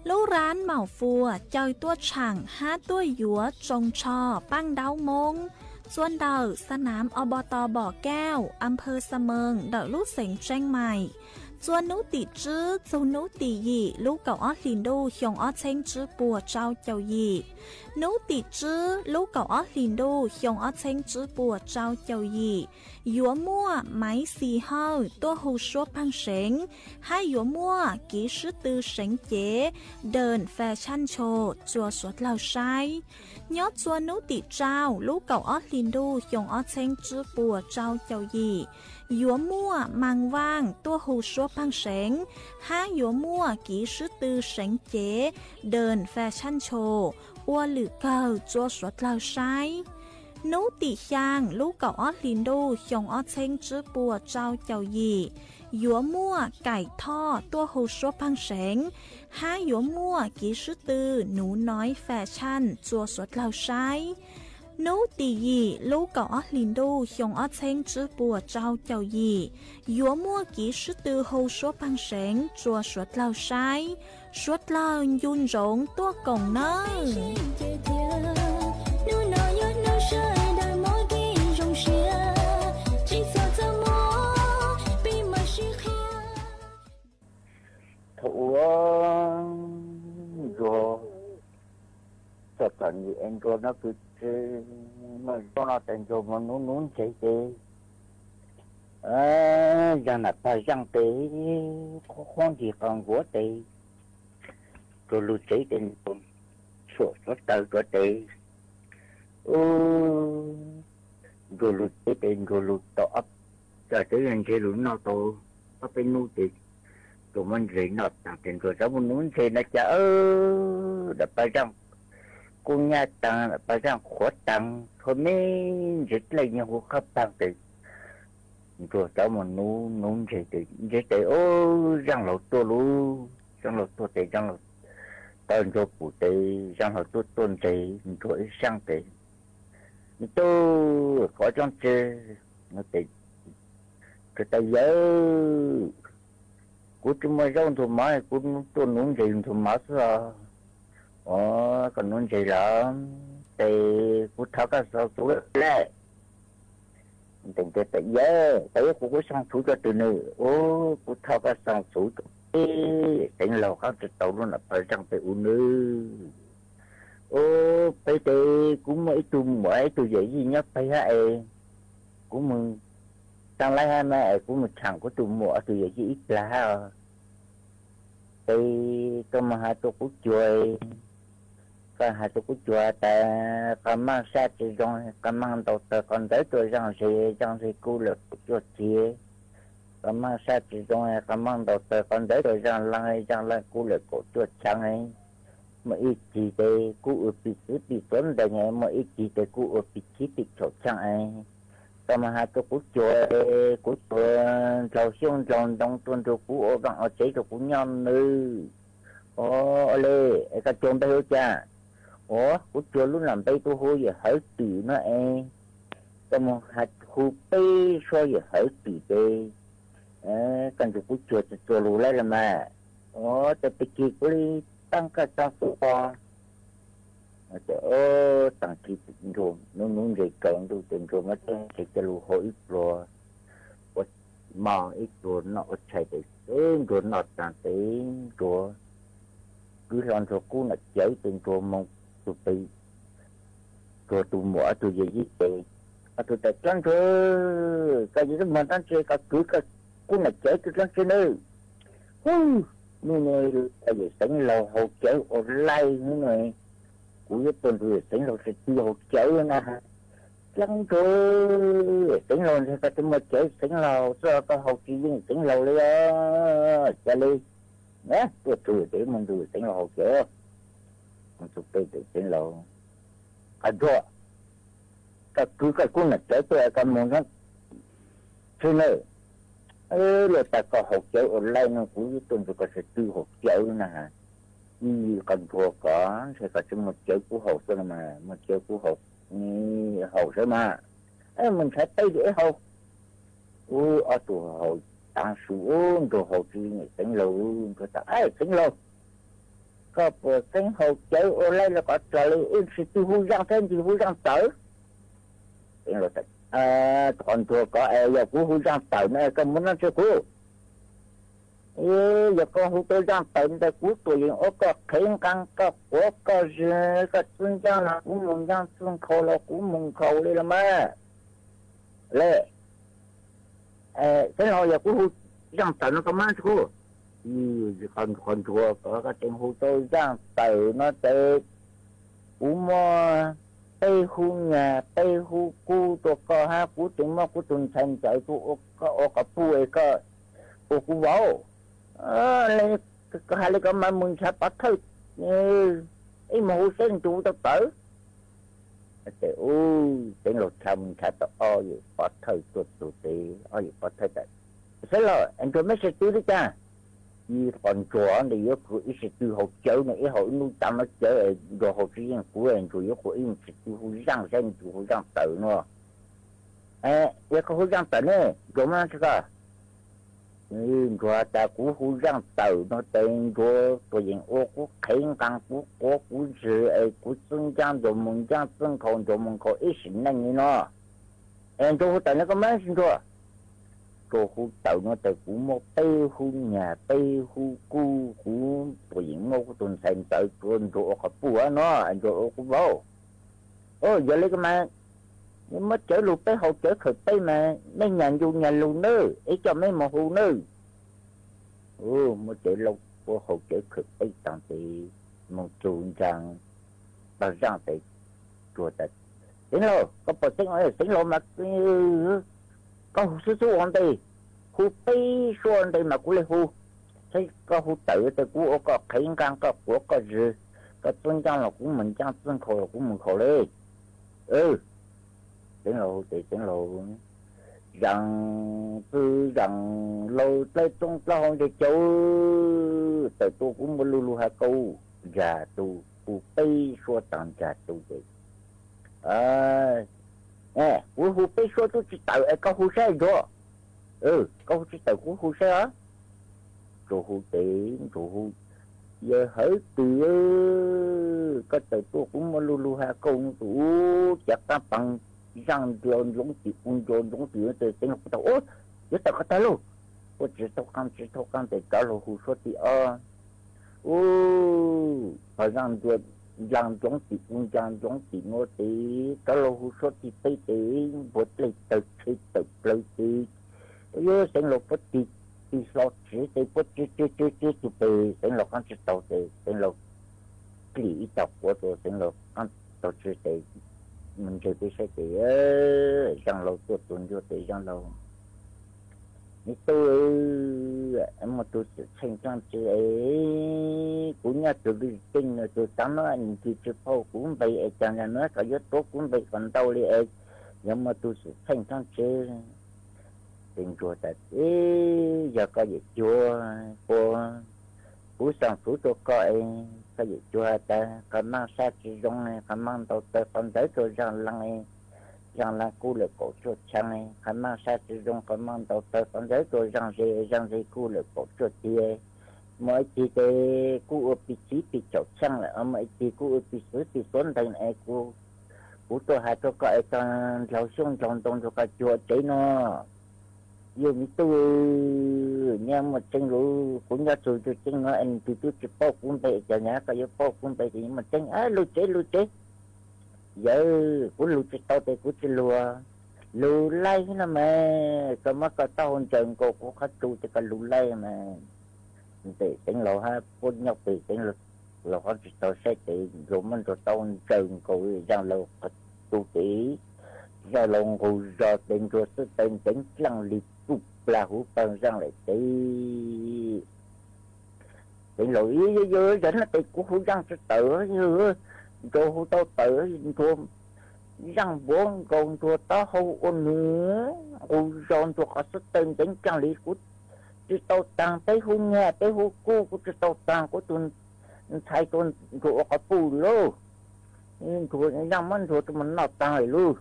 Lub raan maum fuas caw tuaj tsham hab tuaj yuav tsoos tsho paj ndau moo. จวน เดิม สนาม อบต บ่อแก้ว อำเภอเสมิง เดาะลูกเสงเจียงใหม่ จวน hnub tim tswb txug hnub tim yim lub kaum ob hlis ntuj xyoo ob txheeb tswb puas rau caum yim. Hnub tim tswb lub kaum ob hlis ntuj xyoo ob txheeb tswb puas rau caum yim, yuav muaj maiv xis hawj tuaj hu suab paaj seev, hab yuav muaj kiv sib tw seev cev, đèn fashion show rua suav dlawg saib. Nyob จวน hnub tim rau lub kaum ob hlis ntuj xyoo ob txheeb tswb puas rau caum yim, yuav muaj mas vaaj tuaj hu suab paaj seev, hab yuav muaj kiv sib tw seev cev, đèn fashion show, ua lwm kawg rua suav dlawg saib. Hnub tim xyaa lub kaum ob hlis ntuj xyoo ob txheeb tswb puas rau caum yim, yuav muaj kaim thoj tuaj hu suab paaj seev, hab yuav muaj kiv sib tw nuv noi fashion rua suav dlawg saib. Hnub tim yim lub kaum ob hlis ntuj xyoo ob txheeb tswb puas rau caum yim, yuav muaj kiv sib tw hu suab paaj seev rua suav dlawg saib. Suav dlawg nco ntsoov tuaj koom nawb. Thaum ub, Ntsuag, txog txom nyem es Ntsuag no kuj tsis muaj zaub noj tes, Ntsuag moog nuv nuv ntseg tes, zaag nam pag zaaj tes, qhuab qhuab nrig qos nkuav tes, Ntsuag lug tsev tes, Ntsuag suam suav taws rua tes. Ub, Ntsuag lug tsev tes Ntsuag lug tau ob, txawm teb yog ntseg lug noj tau ob peb nub tes, Ntsuag muab ntseg noj taag tes Ntsuag rov moog nuv ntseg no cas, nam pag zaaj kub nyab taag, nam pag zaaj qhuav taag, txhua me ntseg dlej nyuag hu qab paag tes, Ntsuag rov moog nuv nuv ntseg tes, ntseg tes, ub, zaaj laug tuaj lug, zaaj laug tuaj tes, zaaj laug, tau Ntsuag pum tes zaaj laug tuaj tuaj ntseg Ntsuag ib zaaj tes, me tub, kov coob tsi, no tes, Ntsuag tas, yawg, kuv tsis muaj zaub ntxuag mov, kuv tuaj nuv ntseg ntxuag mov xwb os. Ub, koj nuv ntseg los, tes kuv thov koj xaa xuv lawm. Tes tas, yawg, tas yawg, kuv kuj xaa xuv rua twg nawb? Ub, kuv thov koj xaa xuv rua peb Xeev Laus, qaab tsi tau lub nam pag zaaj peb ub nawb. Ub, peb tes kuv muaj ib tug muam ib tug yawm yij nyob peg hab es, kuv moog taag laib hab mas es kuv moog tshaam kuv tug muam tug yawm yij ib plag hab os. Tes koj moog has rua kuv cuag, koj has rua kuv cuag tas qhov maaj sab tsi zoo, qhov maaj ntaus tawg qhov ntawd tuaj zaaj ntseg, zaaj ntseg kuj lawm kaum cuaj txhiab. Qhov maaj sab tsi zoo, qhov maaj ntaus tawg qhov ntawd tuaj zaaj laag, zaaj laag kuj lawm kaum cuaj chaa. Muaj ib chim tes kuv ua pim txwv pim tuav ntees, muaj ib chim tes kuv ua pim tsib pim caum chaa es. Koj moog has rua kuv cuag, kuv cuag ndlaug xyoob ndlaug ntoo tuaj nrug kuv ua vaaj ua tsev rua kuv nyob nawb. Ua le, es koj cuag npe hu cas? Ua, kuv cuag lub nam npe kuv hu Yawm Hawv Twm no es. Koj moog has hu peb suab Yawm Hawv Twm tes, koj nrug kuv cuag txhua txhua lug laib los mas. Ua, tes pig kig kuv le taab koj xaa xuv os. Tes, ub, taag kig Ntsuag nuv nuv ntseg kaus ntuj tes Ntsuag muab teb ntseg coj lug hau ib pluag, ua mov ib pluag noj ua tshais tes, Ntsuag noj taag tes Ntsuag kwv hlo Ntsuag kub nam cawv tes Ntsuag moog tug pem, Ntsuag tug muam ob tug yawm yij tes, ob tug tas, Tsob Ntsuag, koj yuav moog dlaab tsi koj kwv koj kub nam cawv tug dlaab tsi nawb? Hu, hnub no koj yawm Xeev Laus haus cawv ua laij hnub no, kuv yuav tuaj nrug yawm Xeev Laus sawv tug haus cawv na. Tsob Ntsuag, Xeev Laus ntag koj tsi muaj cawv Xeev Laus xwb, koj haus tsi yeej Xeev Laus le os. Ca le, tuaj txug tes moog nrug Xeev Laus haus cawv. Moog txug pem tes Xeev Laus, Qhov Ntsuag, koj kwv koj kub nam cawv tuaj koj moog dlaab tsi nawb? Luag tas koj haus cawv ua laij no kuv yuav tuaj nrug koj sawv tug haus cawv na. Ih, koj Nruo koj, ntshai koj či muaj cawv kuv haus xwb mas, muaj cawv kuv haus, haus xwb mas. Ih, muaj ntshai peb li eb haus. Ub, ob tug haus tag su, ub, Nruo haus tsis yeem Xeev Laug, Nruo teb, Ej, Xeev Laug, koj puas xeeb haus cawv ua laij los koj txawm li, ib sim twg hu zaj thiab ntsis hu zaj tawm. Xeev Laug teb, Koj Nruo koj, es yog kuv hu zaj tawm no koj muab nab tseg kuv. Ib, yog koj hu tau zaj tawm ntawd kuv tuam yeem ua koj qhev nqaa, koj quav koj zis, koj txij ncaj los kuv mus ncaj, txij nkhaus los kuv mus nkhaus li los mas. Le, Xeev Laug, yog kuv hu zaj tawm no koj muab nab tseg kuv. Ib, koj Nruo koj, koj tseem hu tau zaj tawm no ces kuv muaj peb hub nyag peb hub kub rua koj hab kuv tseem muab kuv tug ntxhais ntxawm rua koj ua kom puj es koj ua kuv vauv. Le, koj hais li koj mas mus nrhav pov thawj, ib mus hu seb ntu tau tawm. Ces ub, Xeev Laug nrhav mus nrhav tau ob yawm pov thawj tuaj txug tes, ob yawm pov thawj teb, Xeev Laug, es Nruo meb sim twg li cas? Ib, koj Nruo ntawd yuav khuv ib sim twg haus cawv no, ib haus ib nub tav no cawv es Nruo haus tsis yeem kuv, Nruo yuav khuv ib sim twg hu zaj saib Nruo hu zaj tawm no. Yog koj hu zaj tawm ne, Nruo muab nab tseg koj. Nruo has tas kuv hu zaj tawm no ces Nruo tuam yeem ua kuv qhev nqaa, kuv quav kuv zis es kuv txij ncaj Nruo mus ncaj, txij nkhaus Nruo mus nkhaus ib sim neej li no. Es Nruo hu tawm no koj muab nab tseg Nruo. Nruo hu tawm no ces kuv muaj peb hub nyag peb hub kub, kuv tuam yeem muab kuv tug ntxhais ntxawm rua Nruo ua kom puj no, Nruo ua kuv vauv. Yog li koj mas, muab cawv lug peb haus cawv khaws peb mas, meb nyag ncu nyag lug nawb, ib coj meb mus hu nawb. Muab cawv lug peb haus cawv khaws peb taag tes, mus txug ntsaa tog zaj tes, Nruo teb, Xeev Laug, koj puas xeeb, Xeev Laug mas koj hu xub xub ua ntej, hu peb suab ntej mas kuv le hu. Saib koj hu tawm tes kuv ua koj qhev nqaa, koj quav koj zis, koj txij ncaj los kuv mus ncaj, txij nkhaus los kuv mus nkhaus li. Xeev Laug tes Xeev Laug zaam txwv zaam laug dlawb txoob dlawb hau nteg cau, tawm tuaj kuv muaj lug lug has kau, nraag tug, hu peb suab taag nraag tug tes, kuv hu peb suab tub tsi tawm es koj hu saib Nruo. Koj hu tsi tawm kuv hu saib os. Nruo hu tes Nruo hu, yawg hawv twg, koj tawm tuaj kuv muaj lug lug has kau, tus ub cav qaab paas zaaj nrua ntsoov tim u nrua ntsoov tim tes Xeev Laug kuj tau, yuav tawm koj tag lug. Kuj tsi tau qaab tsi tau qaab tes rov lug hu suab tim ob. Ub, pog zaaj nrua nrua ntsoov tim u nrua ntsoov tim nua tes rov lug hu suab tim peb tes npua dlej tawg tshe tawm plawg tes, yuav Xeev Laug puab tig, tig hlo tsiv tes puab tsiv tsiv tsiv tsiv tug pes Xeev Laug qaab tsi tau tes Xeev Laug klim ib tog quav rua Xeev Laug qaab tau tsiv tes, mus ntseeg peb saib tes, zaaj laug tuaj txug ntua tes zaaj laug, me tub, muaj tug xwm txheej dlaab tsi es, kuv nyob tug lwj ceeb nua tug tav nuav nki tsi paub kuv npe es caag nuav koj yuav tuav kuv npe kom ntau li es, yuav muaj tug xwm txheej dlaab tsi. Tes Nruo teb, yog koj yeem cuag kuv, kuv xaa fuv rua koj es, koj yeem cuag tas koj maaj sab tsi zoo, koj maaj ntaus taw qhov ntawd rua zaaj laag, zaaj laag kuj lawm kaum tshuaj tshaav, koj maaj sab tsi zoo, koj maaj ntaus taw qhov ntawd rua zaaj ze, zaaj ze kuj lawm kaum tshuaj tiag. Muaj ib tug tes kuj ua pig txiv pig caum tshaaj lawm, muaj ib tug kuj ua pig xuv pig xuav ntees es kuv, kuv tuaj has rua koj es koj ndlaug xyoob ndlaug ntoo rua koj cuag tsev nua. Yog me tub, nyob muaj tseeb lug, kuv nyob txug tug ceeb nuav es nws tub tsi paub kuv npe, caag nyob koj yuav paub kuv npe tes muaj tseeb, lug tsev lug tsev. Yawg, kuv lug tsi tau tes kuv tsi lug, lug laij no mas, koj muab koj taub hau ntsaws nkaus kuv qhov tsu tes koj lug laij mas. Tes Xeev Laug hab puab nyob pem Xeev Laug qhov tsi tau saib tes Nruo muab Nruo taub hau ntsaws nkaus zaaj laug qhov tsu tes, zaaj laug nqug zog tes Nruo xwb tes nteev dlaaj li kuj plag huv paag zaaj lawm tes Xeev Laug, yog, yog, yog no tes kuv hu zaaj tsi tawm, Nruo hu tau tawm, Nruo zaaj npuav nkaus Nruo taub hau ua nws nqug zog Nruo qhov xwb tes nteev dlaaj li kuv tsi tau taag, peb hub nyag peb hub kub kuv tsi tau taag, kuv tug Ntshai tau Nruas ua koj puj lauj. Nruas, yaj muab Nruas tua mus noj taag lawm lauj.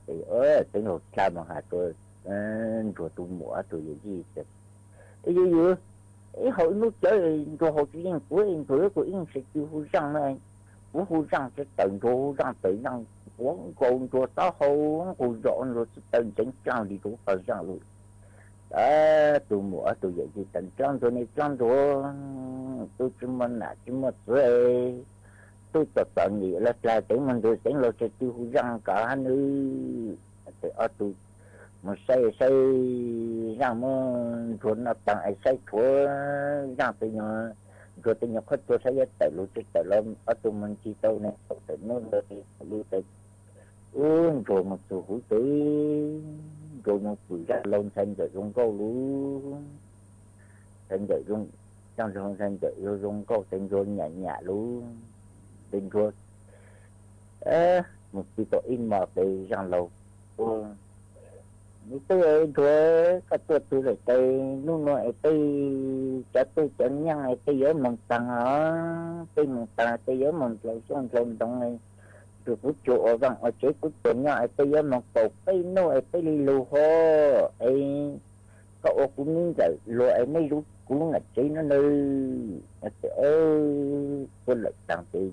Ê, teev hlo dlha mus has tau, ê, Nruas tus muam tus yawm yij. Ê, yawg, yawg, ib hau ib nub cawv Nruas haus tsis yeej kuv, Nruas kuv ib sab cwj hu zaaj na. Kuv hu zaaj tsis tawm Nruas, hu zaaj tawm zaaj nquav nkaus Nruas taub hau nqus zos Nruas tsis tawm ntseev dlaag li rau taag zaaj lawm. Tus muam tus yawm yij tawm dlaab Nruas ne dlaab Nruas, tub tsis muaj nam tsis muaj txwv, tub txom txom nyem lawm dlha teev mus Nruas teev los sab cwj hu zaaj kod hab nawb. Tes ob tug mus saib saib zaaj muab Nruas noj taag es saib thuav zaaj tes nyuag, Nruas tes nyuag qhuab cua saib yuav tawm lug tsis tawm los ob tug mus ncig tau ne tawm nub lug tes ub Nruas mus txug huv tes Nruas mus pum zaaj laug ntxhais ntxawm zoo nkauj lug. Ntxhais ntxawm zoo, zaaj laug ntxhais ntxawm yuav zoo nkauj tes Nruas nyam nyam lug. Tes Nruas mus pw tau ib hmos tes zaaj laug ua, Nruas, koj tuaj txug lawm tes nub nua es peb cov tub cov nyaab es peb yuav moog taag os, peb moog taag peb yuav moog dlhau xyoob dlhau ntoo, tug kuv cuag ua vaaj ua tsev kuv cuag nyob es peb yuav moog kaum peb nub es peb li lug hov es koj ua kuv miv ntxawm luag es neb yuav kuv nam tsev nub nawb. Tes puab lawm taag tes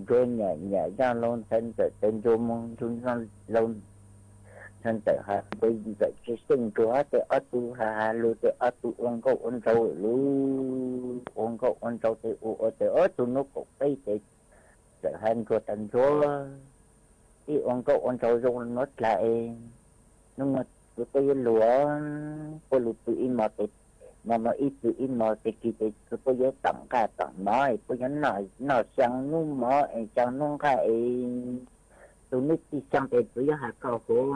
Nruas nyam nyam zaaj laug ntxhais ntxawm tes Nruas moog nrug zaaj laug ntxhais ntxawm has Nruas ntxawm tsis xyeej Nruas hab tes ob tug has has lug tes ob tug ua nkauj ua nraug lug, ua nkauj ua nraug tes ua ua tes ob tug nub kaum peb tes txawm has Nruas tas Nruas, ib ua nkauj ua nraug zoo nuav dlha es nub nua txug puab yuav lug, puab lug pw ib hmos tes, mos mos ib pw ib hmos tes kis tes txug puab yuav taam nqaj taam mov es puab yuav noj xyaa nub mov es xyaa nub nqaj es tug nub txij xyaa tes txug yuav has koj huv,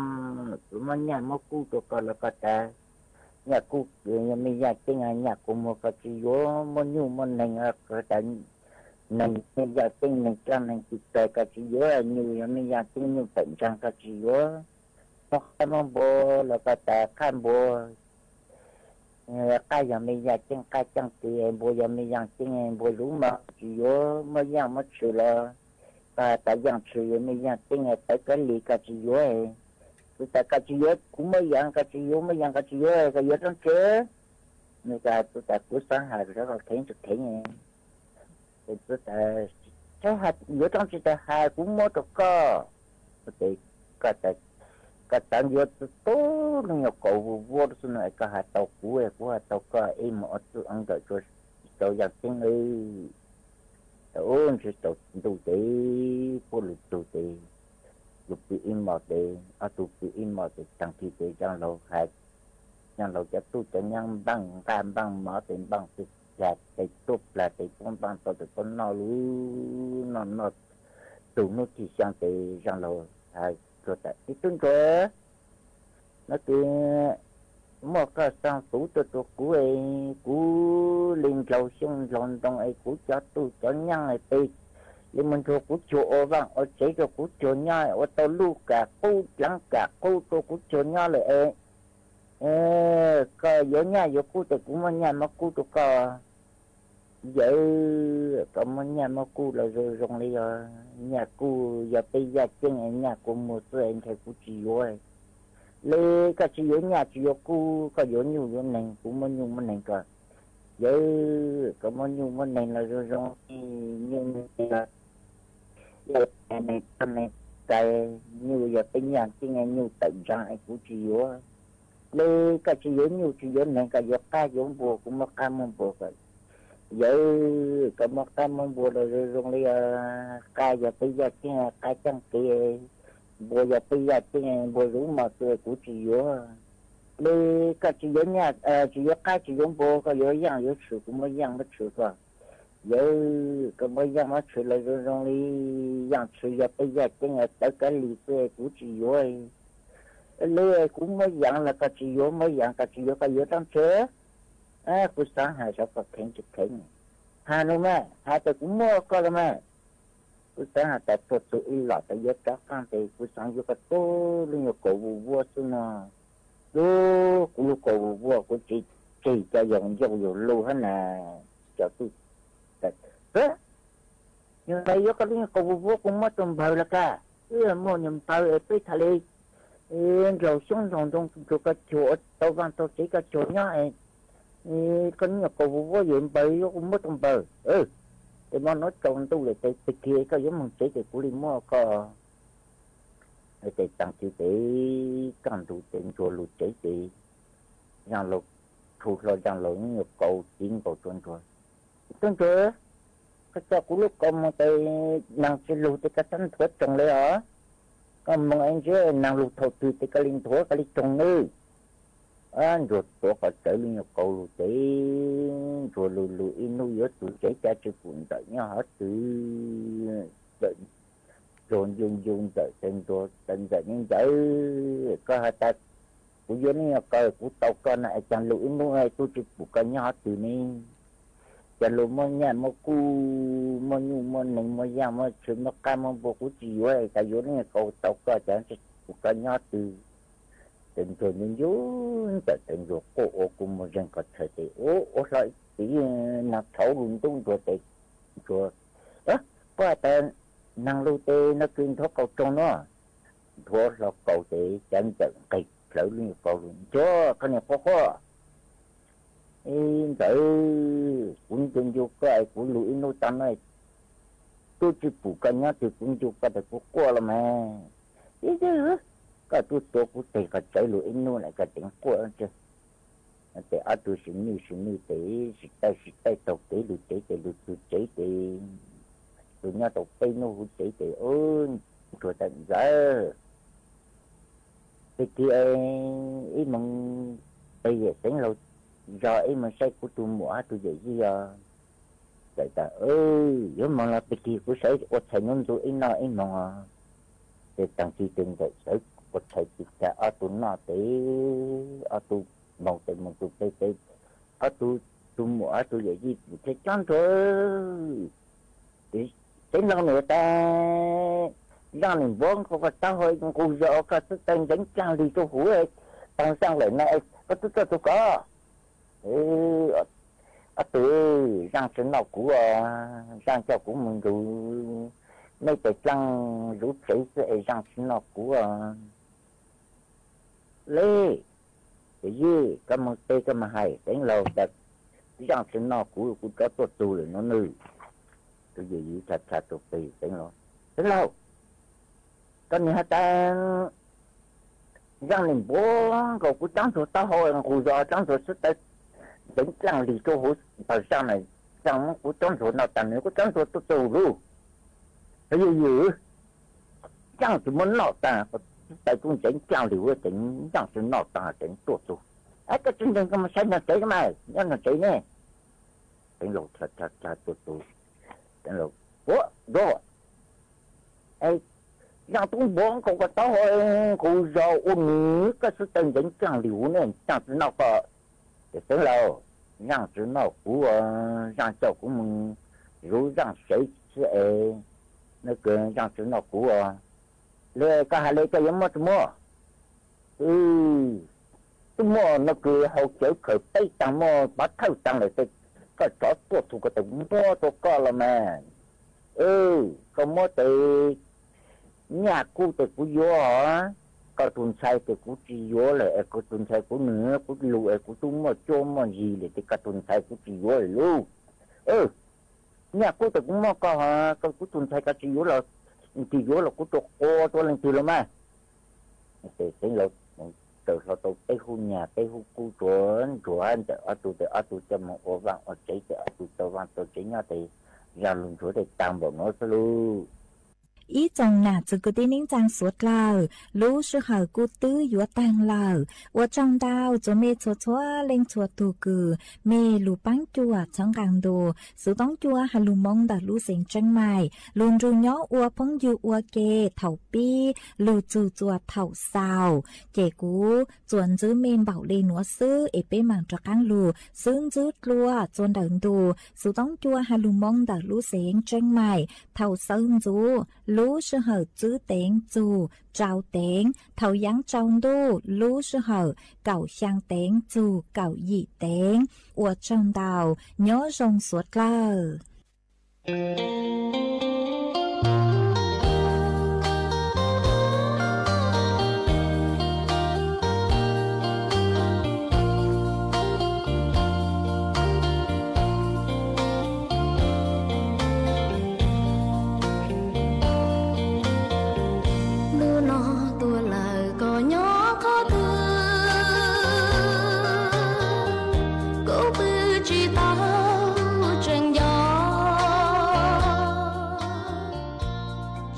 txug muab nyaj muab kub rua koj los koj tas nyaj kub, yog mej yaj ceeb nyaj kuv muag koj tsis yuav, muab nyuj muab neeg, neeg yaj ceeb neeg dlaab neeg txig tes koj tsis yuav, nyuj yog mej yaj ceeb nyuj tawm ntsaag koj tsis yuav, muab qab muab npua los koj tas qab npua, qab yog mej yaj ceeb qab caaj tes, npua yog mej yaj ceeb npua zuv mov tsis yuav, muab yaaj muab tshwm los koj tas yaaj tshwm yog mej yaj ceeb tawv kab li koj tsis yuav. Txug tas koj tsis yuav kuv muab yaaj, koj tsis yuav muab yaaj, koj tsis yuav, koj yuav rov tsi? Nws tas txug tas kuv xaav has rov kheev tsis kheev. Txug tas yuav rov tsi tas has kuv muab rua koj. Koj tas yuav txug tub lug nyuag kaus vua vua xwb no es koj has tau kuv, kuv has tau koj, ib muag ua txuj ua nkawm rua tau yaaj ceeb lawm. Tau ub ntshe tau ntuj tes puab lug txug tes lug pw ib hmos tes ob tug pw ib hmos tes taag kis tes zaaj laug has, zaaj laug cov tub cov nyaab npaaj nqaj npaaj mov tes npaaj txug plag tes tuab plag tes puab npaaj tau tes puab noj lug noj noj tug nub txij xyaa tes zaaj laug has rua tas ib tub ntsuag, no tes muaj koj xaa xuv tuaj rua kuv es kuv li ndlaug xyoob ndlaug ntoo es kuv cov tub cov nyaab es tes li moog nrug kuv cuag ua vaaj ua tsev rua kuv cuag nyob, ua tau luj kam qub dlaav kam qub rua kuv cuag nyob lawm es koj yuav nyaj yuav kub tes kuv muab nyaj muab kub rua koj. Yawg, koj muab nyaj muab kub los zoo zoo li os. Nyaj kub yog peb yaj ceeb, nyaj kuv muag xwb es ntshai kuv tsis yuav. Li koj tsis yuav nyaj tsis yuav kub, koj yuav nyuj yuav neeg, kuv muab nyuj muab neeg koj. Yawg, koj muab nyuj muab neeg los zoo zoo li, nyuj neeg los neeg txaj neeg tais, nyuj yog peb yaj ceeb, nyuj tawm ntsaag es kuv tsis yuav. Li koj tsis yuav nyuj tsis yuav neeg, koj yuav qab yuav npua, kuv muab qab muab npua koj. Yawg, koj muab qab muab npua los zoo zoo li os. Qab yog peb yaj ceeb, qab caaj tes, npua yog peb yaj ceeb, npua zuv mov xwb kuv tsis yuav. Li koj tsis yuav nyaj, tsis yuav qab tsis yuav npua, koj yuav yaaj yuav tshwm, kuv muab yaaj muab tshwm koj. Yawg, koj muab yaaj muab tshwm los zoo zoo li. Yaaj tshwm yog peb yaj ceeb, tawv kab li xwb kuv tsis yuav. Li kuv muab yaaj los koj tsis yuav, muab yaaj koj tsis yuav, koj yuav rov tsi? Kuv xaav has saib koj kheev tsis kheev. Has lug mas, has tas kuv muab koj lug mas. Kuv xaav has tas tuaj txug ib los tas yuav rov qaab tes kuv xaav yuav koj tub lub nyuag kaus vua vua xwb no. Lub, kuv lub kaus vua vua kuv tsis tseg cov yawg ncauj yawg lug hab na. Cov tub, เอ๊ะ ยวนไปยกกะลุกกาวัววัว กูมัวตรงเบาละกา เออ มัวหย่อมเบา เออ เป๊ะทะเล เออ เหล่าช่วงหย่องดง จุกกระโจน ตะวันตกเสกระโจนเนี่ย เออ เออ ก็เนี่ยกาวัววัว หย่อมเบา ยกกูมัวตรงเบา เออ แต่มันน้อยจงตู้เลย แต่ตะเกียก็ยังมึงเจ๊แต่กูเลยมัวก็ เออ แต่ตังทีแต่ กั๋งดูแต่จัวลูกเจ๊แต่ ยังลูก ถูกเรายังลูกเนี่ยเกาจริงเกาจนจัว ต้นเถอะ ก็เจ้ากูลุกก็มึงไปนั่งจะลูกแต่กะตันถัวจงเลยเหรอ ก็มึงเองเจ้านางลูกเฒ่าตื่นแต่กะลินถัวกะลิจงเอ้ย อันจัวตั๋วก็เจ๋อลิงเกาลูกเจ๋อ จัวลูกลูกอี้หนูเยอะตู่เจ๋อ จะจะปุ่นเต๋อเนี่ยหาตื่น เต๋อ โจรยุงยุงเต๋อเต็มตั๋วเต็มเต๋อเนี่ยเจ๋อ ก็หาตัด กูยวนนี่ก็ กูเต๋าก่อนนะ ไอ้จังลูกอี้หนูไอ้ ตู้จะปุ่นก็เนี่ยหาตื่นนี่ จะลูกมั่วเนี่ยมั่วกู้ มั่วยู้มั่วเหน่งมั่วย่างมั่วเชิญมั่วก้ามั่วบัว กูจะอยู่ไอ้ตายวนนี่ก็เต๋าก่อน จะจะกูก็ยอดตื่น เต็มโจรยุงยุง แต่เต็มโจรโก้โอ กูมัวเร่งก็เฉยแต่ โอ้ โอ้ ลอยตี นักเฒ่าลุงตุ้งจัวแต่จัว เอ๊ะ ว่าแต่นางลูกเต๋อนักกินทอดเกาจงเนาะ ถัวเราเกาเต๋อ จันเจิงไก่เผลอลุงเกาลุงจัว ข้าวเหนียวข้าวข้อ เอ้ย เต๋อ กูยังอยู่ก็ไอ้กูลูกอี้หนูตังน้อย ตู้จะปุ่นก็เนี่ยตื่น กูอยู่ก็แต่กูกั๋วละแม่ เอ้ย เอ้ย ก็ตู้ตั๋วกูเต๋อก็เจ๋อลูกอี้หนูแหละ ก็เจ๋งกั๋วเจ้อ แต่อาตู่สิหนี้สิหนี้เต๋อ สิใต้สิใต้เต๋าเต๋อ ลูกเต๋อเต๋อ ลูกตู่เจ๋อเต๋อ ลูกเนี่ยเต๋าเป้หนูหูเจ๋อเต๋อ โอ้ย จัวแต่เจ๋อ ไปทีเอง อี้มึง ไปเหยียดเสียงเรา ยออี้มึงใส่กู ตู่หมวดหาตู่ใหญ่ยี่ยอ แต่แต่ เอ้ย ยอมมึงละ ไปทีกูใส่อดใส่นุ่นตู่อี้นอกอี้มองอ่ะ แต่ตังทีเต็งใหญ่ใส่อดใส่ติดแต่อาตู่นอกเต๋อ อาตู่ มองแต่มองตู่เป๊ะๆ เอาตู่ ตู่หมวด เอาตู่ใหญ่ยี่ เทจ้อนเถอะ เสียงเราเหนือแต่ ย่างหนึ่งบ้องเขาก็เต้าหอยกูจะเอาก็สุดแต่งเจ๋งจังดีตัวหูเอ้ย ตังจังเลยนะไอ้ ก็ตุ๊กตุ๊กก็ เออ เอาตู่ ย่างเสียงนอกกูอ่ะ ย่างเจ้ากูมึงดู ไม่แต่จังรู้เฉยเสียไอ้ย่างเสียงนอกกูอ่ะ เล่ เดี๋ยวยี่ ก็มึงเตะก็มาให้เสียงเรา แต่ย่างเสียงนอกกู กูก็ตัวตูเลยน้องนึ่ง ตัวใหญ่ยี่ชัดๆ ตัวปีเสียงเรา เสียงเรา ก็เนี่ยแต่ ย่างหนึ่งบ้องก็กูตั้งตัวเต้าหอยกูจะเอาตั้งตัวสุดแต่ เสียงจังดีตัวหู เป่าช่างหน่อย จังกูตั้งตัวนอกตันเหนือ กูตั้งตัวตัวตูลูก เฮ้ย อยู่ ย่างตัวมันนอกตัน แต่กูเสียงจังดีเว้ย เสียงย่างตัวนอกตัน เสียงตัวตู ไอ้ก็จริงๆ ก็มาใช้หน้าใจทำไม ย่างหน้าใจเนี่ย เสียงเราชัดๆๆ ตัวตู เสียงเรา โอ้ โด ไอ้ ย่างตุ้งบ้องเขาก็เต้าหอยกูจะเอาอุ่นนี้ ก็สุดแต่งเจ๋งจังหลิวเนี่ย ย่างตัวนอกก็ แต่เสียงเรา ย่างตัวนอกกูอ่ะ ย่างเจ้ากูมึง รู้ย่างเฉยเสียเอง นั่นเกินย่างตัวนอกกูอ่ะ เลยก็หาเลยก็ยังมัวจะมัว เออ ตุ้มหม้อนั่นคือเฮาเจียวเขยเป๊ะตังหม้อ ปาเท่าตังเลยเป๊ะ ก็จอดตัวถูกก็แต่หม้อตัวก็ละแม่ เออ ก็มัวแต่ เนี่ยกู้แต่กูยัวเหรอ ก็ตุนชัยแต่กูจียัวเลย ไอ้กูตุนชัยกูเหนือ กูลูก ไอ้กูตุ้มหม้อโจ้หม้อยีเลย แต่ก็ตุนชัยกูจียัวเลยลูก เออ เนี่ยกู้แต่กูหม้อก็เหรอ ก็กูตุนชัยก็จียัวเหรอ จียัวเหรอ กูตัวโกตัวเล็งตีแล้วแม่ เต๋อเสียงเรา เต๋อเราเต๋อเต้หูเนี่ย เต้หูกู้จ๋วนจ๋วน แต่อาตู แต่อาตูจะมาอวดว่างอวดเจ๋ง แต่อาตูจะว่างตัวเจ๋งเนี่ย แต่อย่าลืมถือได้ตามบอกเนาะสลูก Ib tsoom naaic txuv kwv tij neej tsaa suav dlawg, lub sij hawm kuj twb yuav taag lawm. Ua tsaug ntau txuas mej txhua txhua leej txhua tug kws mej lug paab cuam txhawv nqaa ntuas xuv toob cua has lug moo ntawm lub xeev Tsheeb Maim, lug nrug nyob ua phooj ywg ua ke thaum pib lug txug txuas thaum xaus. Ces kuv txuas ntxiv mej npaum le nuav xwb es peb maam rov qaab lug xwb ntxiv dlua txuas ntawm ntuas xuv toob cua has lug moo ntawm lub xeev Tsheeb Maim thaum sawv ntxuv lub sij hawm tsib teev txug rau teev, thaum yaav tsaus ntuj lub sij hawm kaum xyaa teev txug kaum yim teev. Ua tsaug ntau, nyob zoo suav dlawg. Hnub no tuaj lawm koj nyob qhov twg, kuv pw tsis tau tseem nco,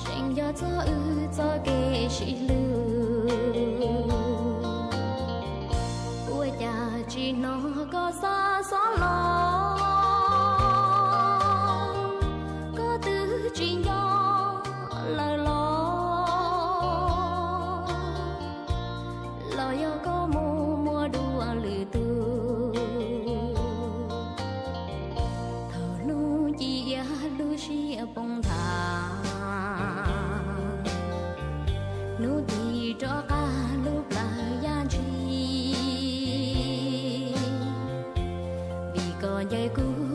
tseem nco txog wb txoj kev sib hlub. Ua cas tsis hnov koj xa xob los, koj twb tsis nco lawm los, los yog koj mus muaj dua lwm tus. Thaum hnub ci iab lub siab poob nthav, hnub ti rov qab lub plawv yaj ntshis, vim koj ncaim kuv